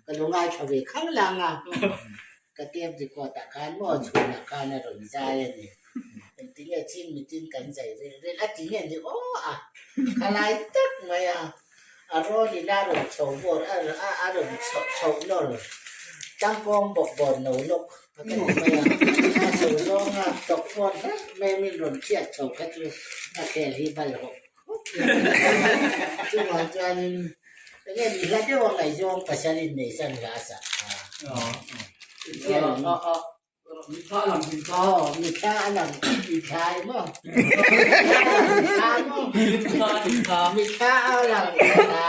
Ka lo ngaithla ve khang lang a, ka tape record ah khan maw chhunah khan a rawn zai a ni. Engtinge chin mitin kan zai rel rel a ti nge ni aw a, khalai tak mai a, a rawl in a rawn chho bawr a a rawn chho nawr tangkawng bawk bawn lo lawk a ka ti mai a, a chho zawng a tawk fawn hlek mai a min rawn chhiat chho kha chu a khel hi bal hawk hawk chuvang chuanin enge ni hla deuh a ngaihzawng pasal in nei san hla a sak kha. Mitthla a lang mitthla. Aw, mitthla a lang mitthla i maw? Mitthla maw? Mitthla mitthla. Mitthla a lang mitthla.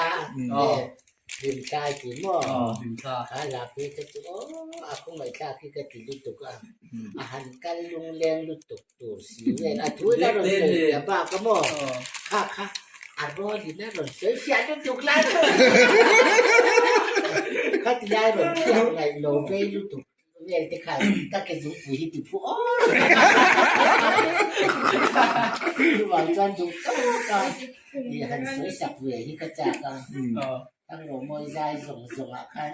Hlimthla i ti maw? Aw, hlimthla. Kha hla phei kha chu aw a khawngaihthlak hi ka ti lutuk a. A han kal lungleng lutuk tur si vel a thu in a rawn sawi fiah bak a maw? Kha kha a rawl in a rawn sawi fiah lutuk lai chu. Khati lai rawn thiak ngaih lo vei lutuk. Vel te khan ka ke zungpui hi ti phu awr chuvang chuan duh tawk a i han sawi sak ve hi ka chak a thang ro mawi zai zawng zawng ah khan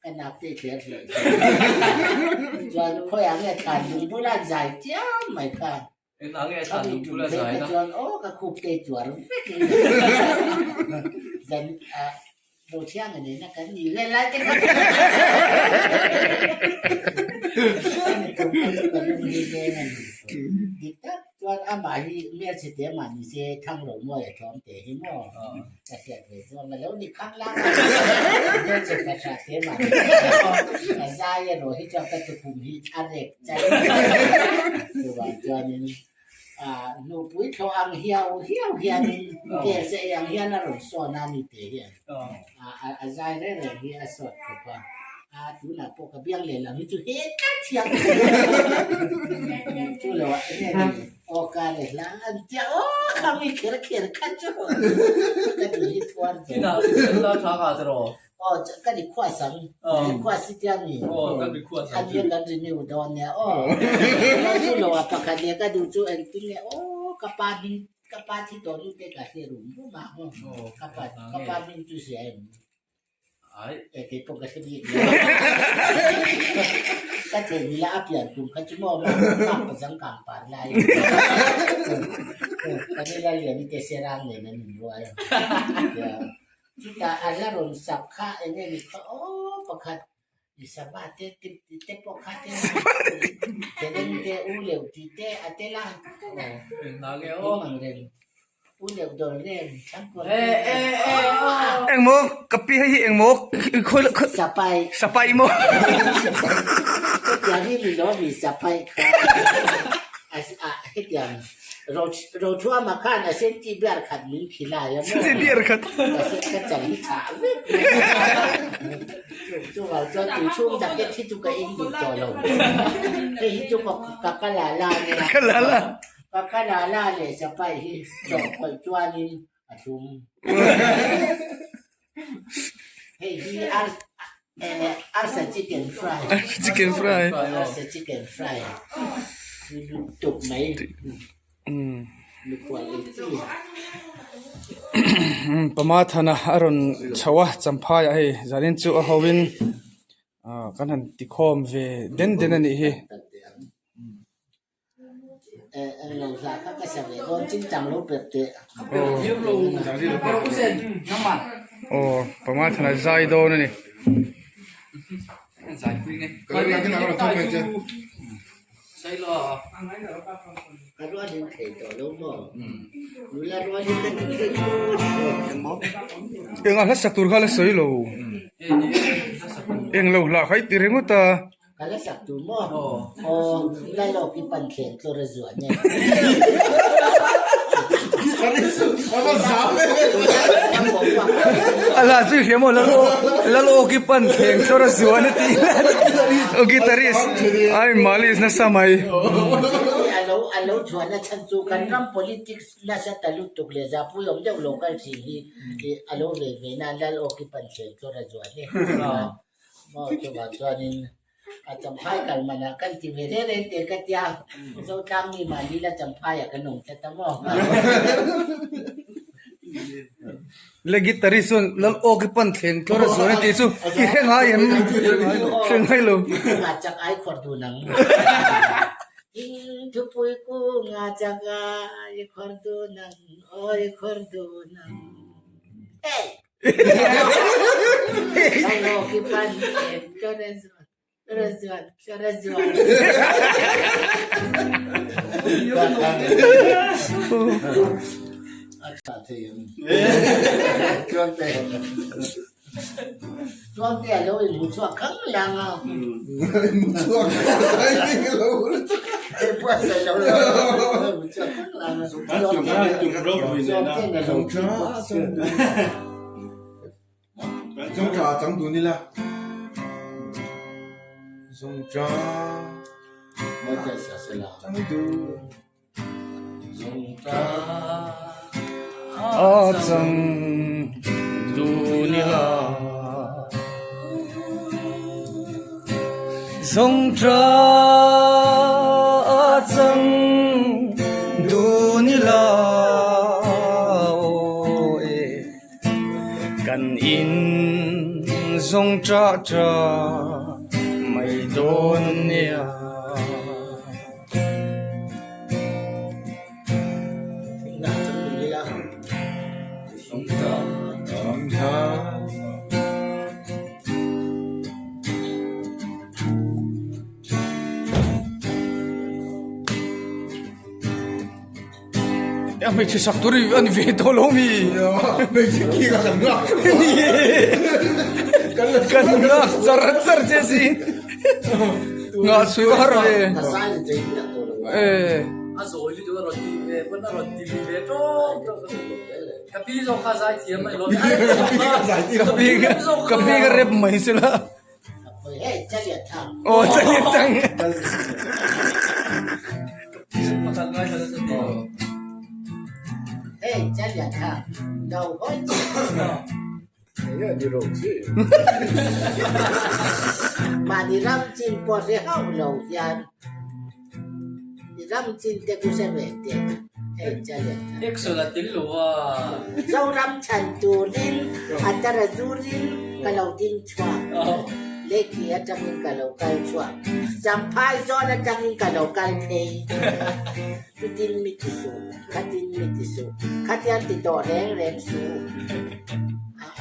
ka nak te thler hleh chuan khawiah nge thlan lung bula an zai chiam mai kha Engah nge thlan lung bula zai na? Chuan aw ka khup te chuar vek in zan ah lo thiang a nena kan ni vel lai te kha dik tak chuan amah hi hmelchhe te mah ni se thang lo mawi a tlawm te hi maw ka hriat ve chuan a lo ni khang lang a hmelchhe fahrah te mah ni se a zai erawh hi chuan ka tukhum hi a rek Chuvang chuanin nupui thlawh ang hiau hiau hianin kel che ei ang hian a rawn sawn a ni teh hian a zai reng reng hi a sawt khawp a, a tunah pawh ka biang leh lam hi chu he tlat hian chu lo ah enge ni aw ka le hla an tia aw kha mi kher kher kha chu ka duh hi thuar chu. Aw ka ri khuas ang, ri khuas hi tia mi? Aw kan ri khuas ang. A nia kan renew dawn nia aw. Chuan chu lo ah pakhat leh ka duh chu engtin nge aw ka pa hming ka pa thi tawh nu te ka hre rum rum a ka pa ka pa hming chu hria em? Ai. E kei pawh ka hre bik lo. Ka thei nila a pian tum kha chu maw kang pazang kang par lai. Ka nila lian i te serang nen an inrual a. Chutah a la rawn sak kha eng nge ni kha aw pakhat i sava te te te pawh kha te te reng te u leuh tih te a tel a aw eng ang reng u leuh dawr reng thlang kual Engmaw ka pi hei hi engmaw sapai sapai maw hetiang hi ni lo mi sapai kha a hetiang Rothuama khan a senti biar khat min khilai a maw? Senti biar khat. Ka sen ka chal hi chhah vek mai. Chuvang chuan tui chhung jacket hi chu ka in duh tawh lo. Hei hi chu ka ka la la nia. Ka la la. Ka ka la la leh sapai hi chawhpawlh chuanin a thlum. Hei hi ar arsa chicken fry. Chicken fry. Arsa chicken fry. Tuk mai. Mikhual ei chi. Pama thana a rawn chho a champhai ah hei zanin chu a ho in kan han tikhawm ve den den a nih hi. Aw panga thana zai dawn a ni. Engah hla sak tur kha la sawi lo. Englo hla kha i ti ringawt a. Ka la sak tur maw? Aw, la lawk i pan thleng tlawr a zuan e. A la chu hria maw lal awk i pan thleng tlawr a zuan a tih aw guitarist ai malis nasa mai. A lo chhuahna chhan chu kan ram politics nasa ta lutuk leh zahpui awm deuh lo kal thin hi a lo ve ve na lal awk i pan thleng tlawr a zuan e. Maw chuvang chuanin a champhai kal manah kan ti ve reng reng teh ka tia, Zotlang mi mahni la champhaiah kan awm tlat a maw? Le guitarist chuan lal awk i pan thleng tlawr a zuan a tih chu i hre ngai em? Hre ngai lo. Kunga chak ai khawr dun ang. In thupui kunga chak ai khawr dun ang, awi khawr dun ang. Hey! Lal awk i pan thleng tlawr a zuan. Zungṭa cang dun ila. Zungṭa cang dun. Zungṭa a cang dun ila. Zungṭa a cang dun ila. Kan inn zong ṭah ṭah mei dawn nia. A hmeichhe sak tur hi a ni ve tawh lo mi. Hmeichhe khi ka kan ngak Kan ngak char char che si. Ngah sui har ve. Eh. A zawi lutuk a rawn ti ve pawn a rawn ti lui ve tawp tawp. Ka pi zawk kha zai thiam mai lo. Ka pi ka pi ka rep mai sela. Aw chalian tang. Mahni ram chin pawh hre hauh lo hian i ram chin te ku hre ve teh hei chalian thang. Action a tel lo a. Zoram chhan turin a tara zurin ka lo ding chhuak. Lehkhi atangin ka lo kal chhuak. Champhai zawn atangin ka lo kal phei. Chutin mi ti suh, khatin mi ti suh, khatiang ti tawh reng reng suh.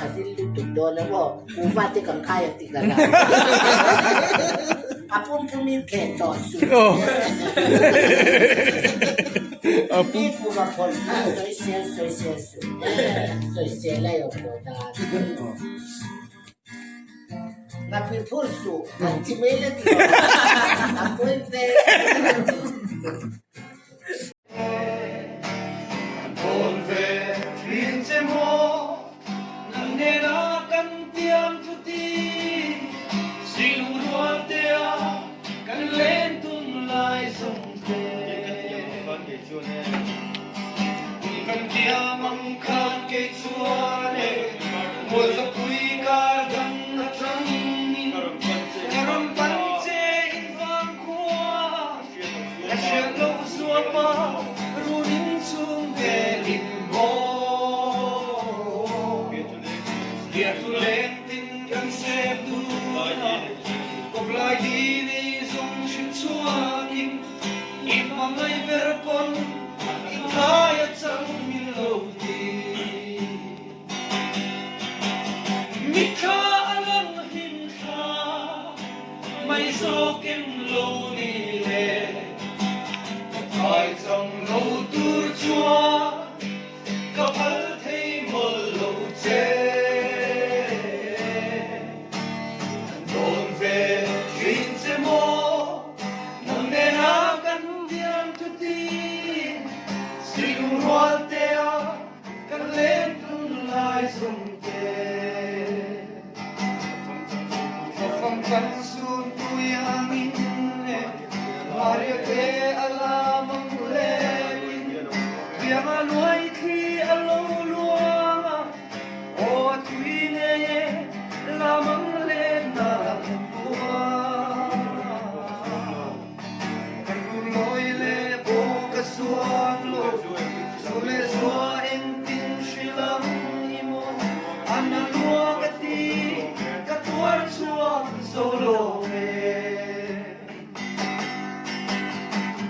A ril lutuk dawn a maw? Kuhva te kan khai ang tih ka hlau. A pumpumin kheh tawh suh. Mi puma phawlh kha sawisel sawisel suh. Sawisel a awm lo dan. Ngapui phur suh an ti mai la ti lo. A pawi ve. zo lo ve.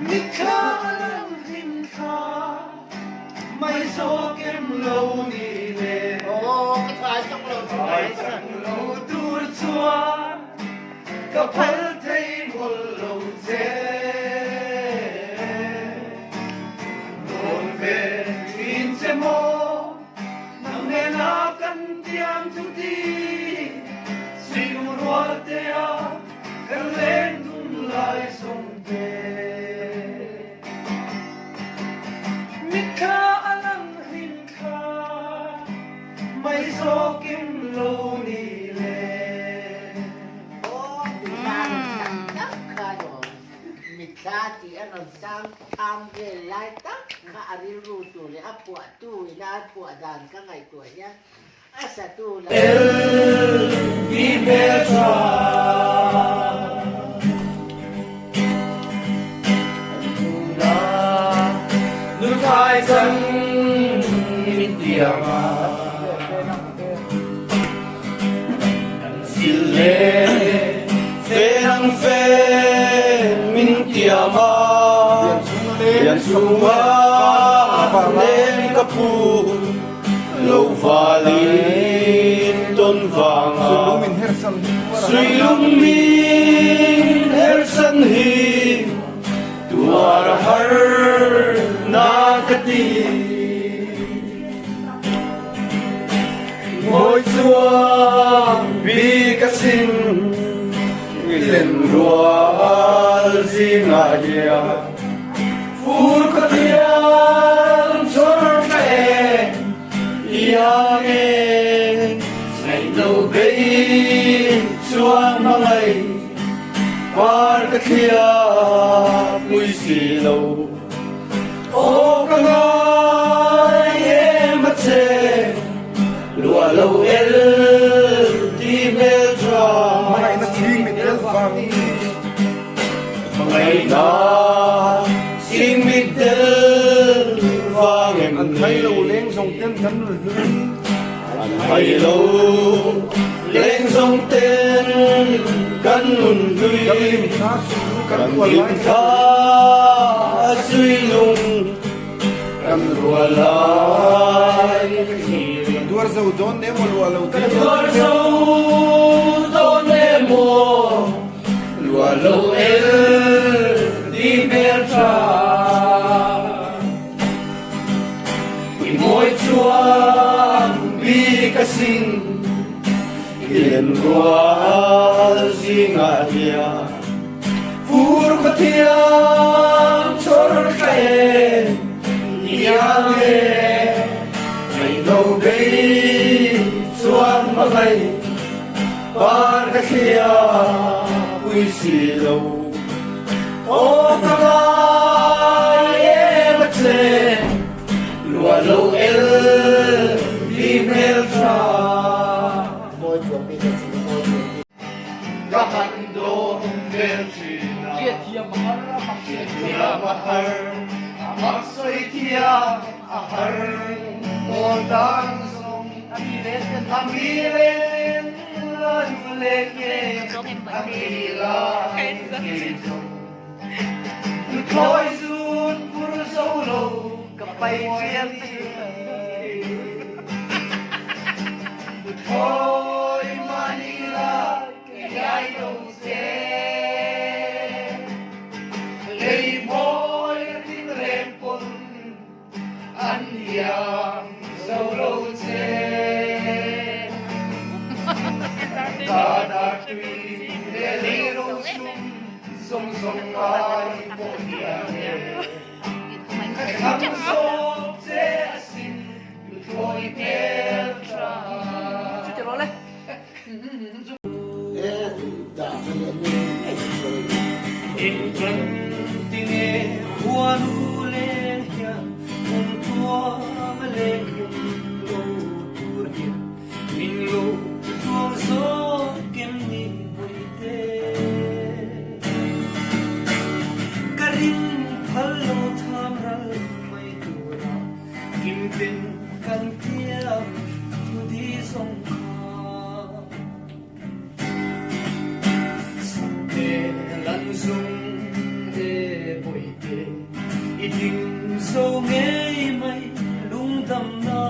Mitthla a lang hlim thla mai zawk em lo ni le. Thai chak lo tur chuan ka phal thei mawlh lo che. Rawn ve thin che maw nang nena kan tiam chu ti Sinu rual te a kan leng dun lai zawng te. Mitthla a lang hlim thla mai zawk em lo ni le. Aw mitthla a rawn sang tak kha lawm. Mitthla tih a rawn sang tham vel lai tak kha a rilru tur leh a phuahtu ina a phuah dan ka ngaihtuah hian a satu la El ti hmel tha. An tuna nuthlai chan min tiang a. Kan sil le fe nang fe min tiam a. Lian chunga leng ka phu lo valin tawn vang a. Suilung min hersan hi tuar a har na ka ti. Mawi chuan bik a sin i len rual zingah hian fur khaw thiam chawr tha e i ang e ngaihno bei chuan hmangaih par ka thliah pui si lo. Aw ka ngai em a che, luah lo el ti hmel tha. Hmangaihna ching mit del vang ni. Hmangaihna ching mit del vang em ni. An thai lo leng zawng ten kan nun hlui. An thai lo leng zawng ten kan nun hlui. Kan hlim thla suilung kan rual lai. Kan hlim thla suilung kan rual lai. Ka duar zo dawn emaw luah lo Ka duar zo dawn emaw luah lo el ti hmel tha. I mawi chuan bik a sin i len rual zingah hian fur khaw thiam chawr thla e i ang e ngaihno bei chuan hmangaih par ka thlia pui si lo. Aw ka ngai em a che, luah lo el ti hmel tha. Mawi chuan bik a ching mawi chuan bik. Ka han dawn vel thin a. Hriatthiam a har a mak Hriatthiam a har a mak sawi thiam a har mawl dan zawng A mi len ten a mi len a nu le nge a mi lai ngei zawng Nuthlawi zun phur zo lo ka pai chiang chiang Nuthlawi mahni la ka iai lo che Lei mawi ka tin reng pawn An iang zo lo che. Ka dar tui leh lei ro sum zawng zawng ngai pawh hian e. Ka thlang zawk che asin nuthlawi hmel tha. Engkan tinge khuanu leng hian kumtluang a leng him lo tur hian min lo tluang zawk em ni Bawihte? Ka ring phal lo tham ral mai tura kim ten kan tiam thu di zawng kha. zung e bawihte i ding zo ngei mai lungdam na.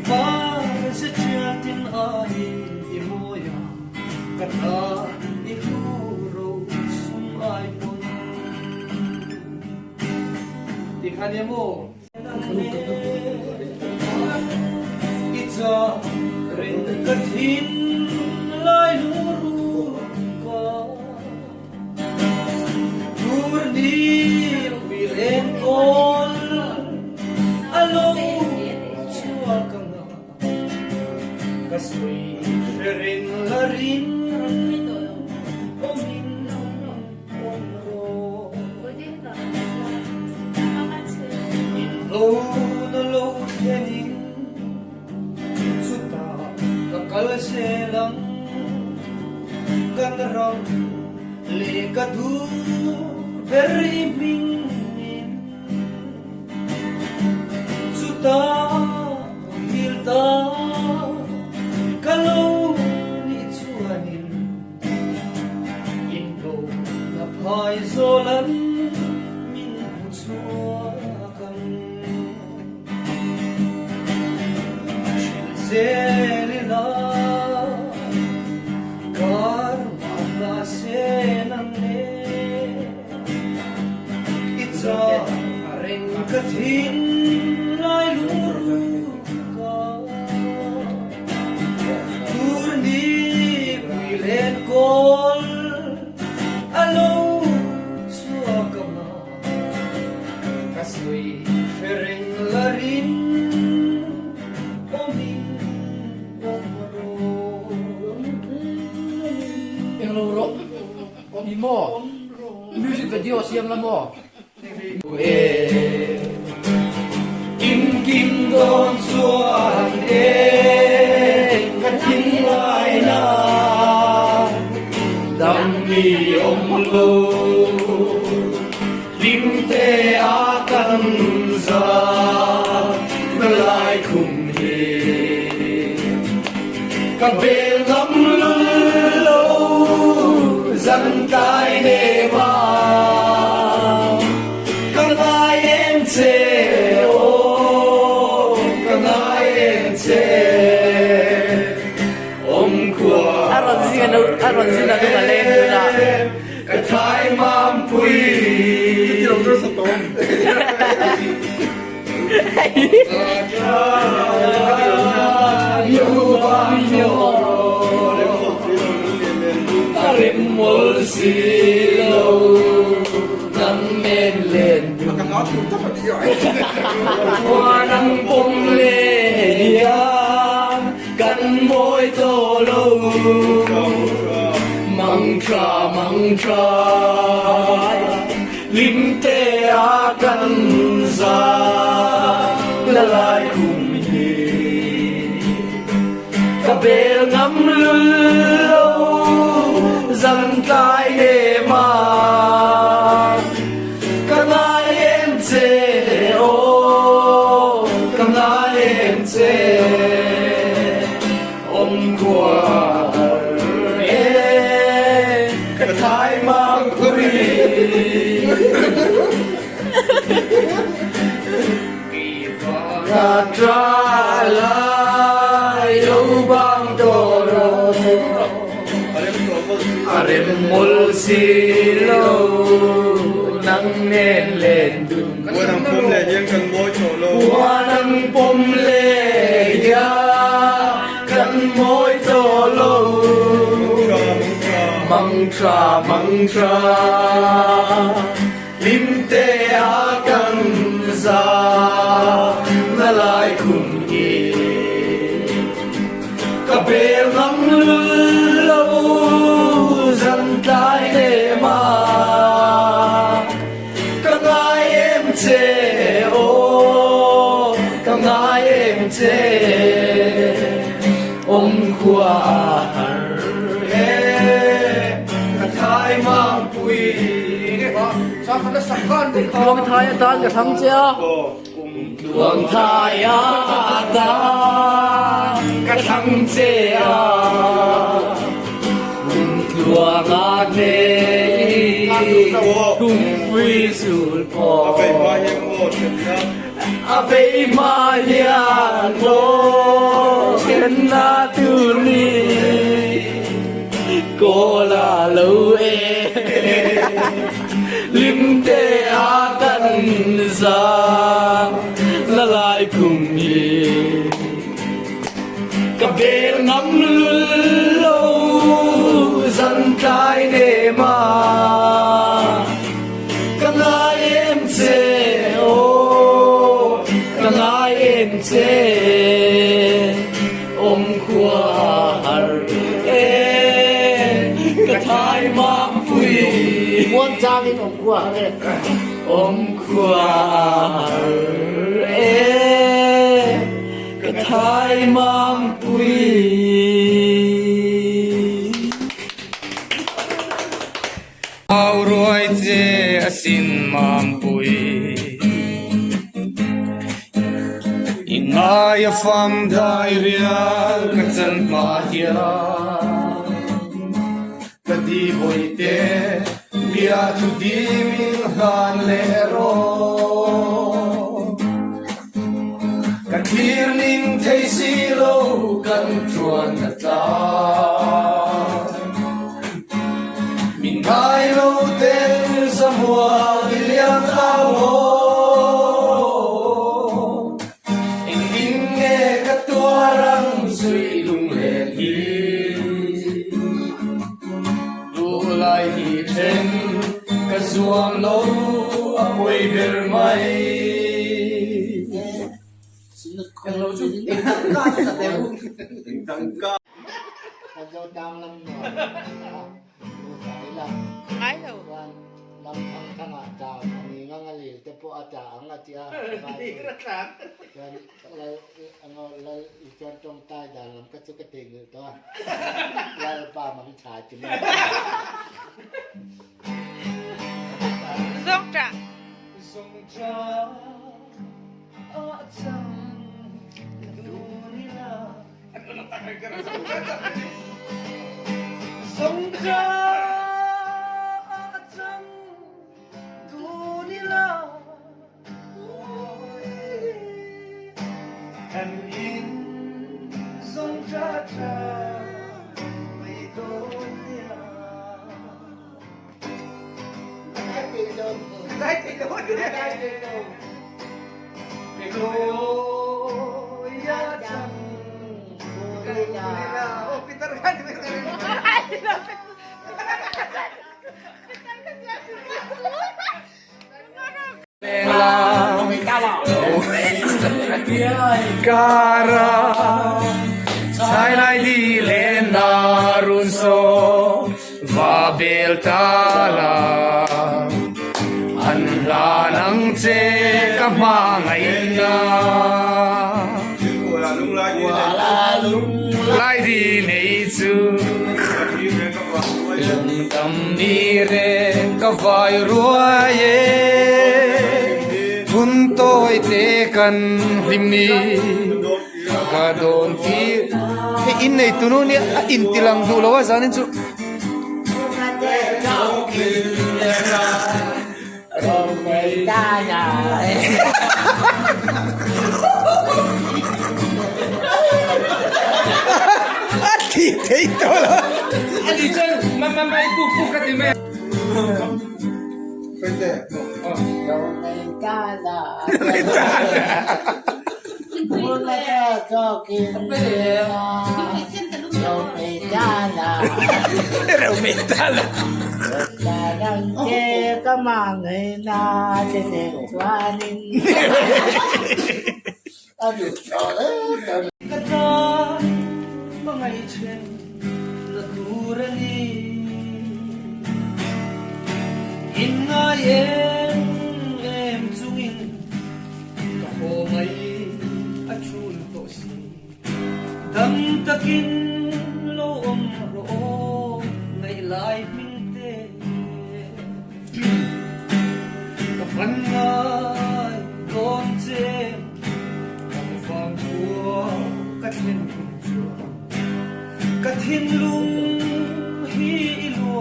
Par ze tialtin aiin i mawi a, ka ta i hlu ro sum ai pawn. Tikha nia maw? I cha ring ka thin lai lungru ka Tur ni pui reng kawl a lo chhuak anga ka sawi hre reng la rin awmin awm rawh. In lo na lo thlenin chutah ka kal zel ang kan ram leh ka duh ber i hming in chutah muhil ta ka lo nih chuanin in ko na phai zawl an min hmu chhuak ang. Hrilh zel ila kar mahna sen ang e i chah reng ka thin lai lungru ka tur ni pui len kawl a lo chhuak ang a. Ka sawi hre reng la rin awmin awm rawh. Englo rawh ni maw? Music video siam la maw? Kim kim dawn chuan e ka thinlai na dam mi awm lo hlim te a kan za na lai khum hi ka bel ngam lul lo zan tlai nem a ka ngai em che aw ka ngai em che awm khua A rawn zing a no a rawn zin a lung a leng dun a. Ka thai mam pui. Limte a kan za la lai khum hi ka bel ngam lul lo zan tlai nem a ka ngai em che aw ka ngai em che awm khua har e ka thai mang pui Ka tha lai lo bang tawh lo a rem mawlh si lo nang nen len dun Huan ang pawm leh hian kan mawi tawh lo. Huan ang pawm leh hian kan mawi tawh lo. Mang tha mang tha Hlimte a kan za na lai khum hi ka bel ngam lul lo zan tlai nem a ka ngai em che aw ka ngai em che awm khua har e ka thai mang pui. Tluang thai atan ka thlang che a. Tluang thai atan ka thlang che a. Ruanga hnei Kumpui sul pawh A vei hma hian maw Thenna tur ni Kawl a lo e Limte a kan za La lai kum hi Ka bel ngam lul lo zan tlai nem a Ka ngai em che aw ka ngai em che Awm khua har e ka thai mam pui Muang changin awm khua har e. Awm khua har e. Ka thai mang pui. Au ruai che a sin mam pui. I ngai a fam dai rial ka chan hma hian. Ka ti vawi te bia thu dim in hlan leh rawh. Ka thlir ning thei si lo kan chuan a tlang. Min ngai lo tel zamuang i liam au haw. Engtin nge ka tuar ang zui lunglen hi. Duhlai hi then ka zuam lo a pawi ber mai. Lam thang thang ah tla a ni ngang a lil te pawh a tla ang a ti a chuan lal anga lal i chuan tawngtai dan lam kha chu ka theihnghilh tawh a lalpa mang tha ti mai Zawng ṭah. Zawng ṭah ah cang dun ila. Zawng ṭah ah cang dun ila. Kan in zawng ṭah ṭah mei dawn nia. Chai di len na run so va bel ta la an hlan ang che ka hmangaihna Lai di nei chu lungdam ni reng ka vai ruai e hun tawi te kan hlim ni ka dawn tir hei in nei tunu nia a inti lang duh lo a zanin chu. A thi thei tawh lo. Ka tan hmangaih then la tur a ni. In ngai em em chungin ka haw mai a thul tawh si. Dam takin lo awm rawh aw ngaih lai hming te. Ka fan ngai dawn che kan vang khua ka thlen hun chuan ka thinlung hi i lu.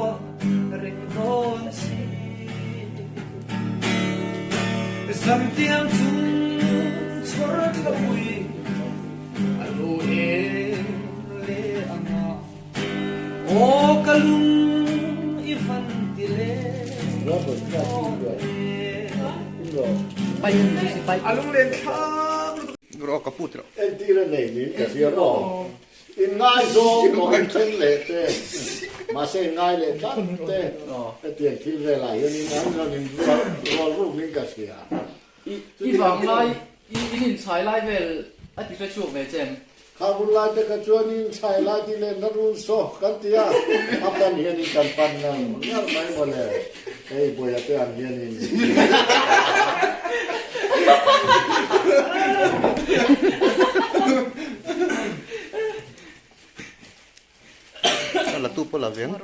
Zantiang chung chhawr thlapui a lo eng leh ang a, aw ka lung i van ti leh dawn e. Entir a nei niin ka hria maw? Inngaizawng pawh in then leh te, mahse inngai leh tlat te, hetiang thil velah hianin an rawn inrual rukin ka hria. I vang lai, i in inchhai lai vel a ti hre chhuak ve che em? Kha hun lai te kha chuan i inchhai lai ti leh na rul saw kan ti a, a pan hianin kan pan ngar ngar mai mawle, hei Bawiha te ang hianin. La tu pawh la ve ang.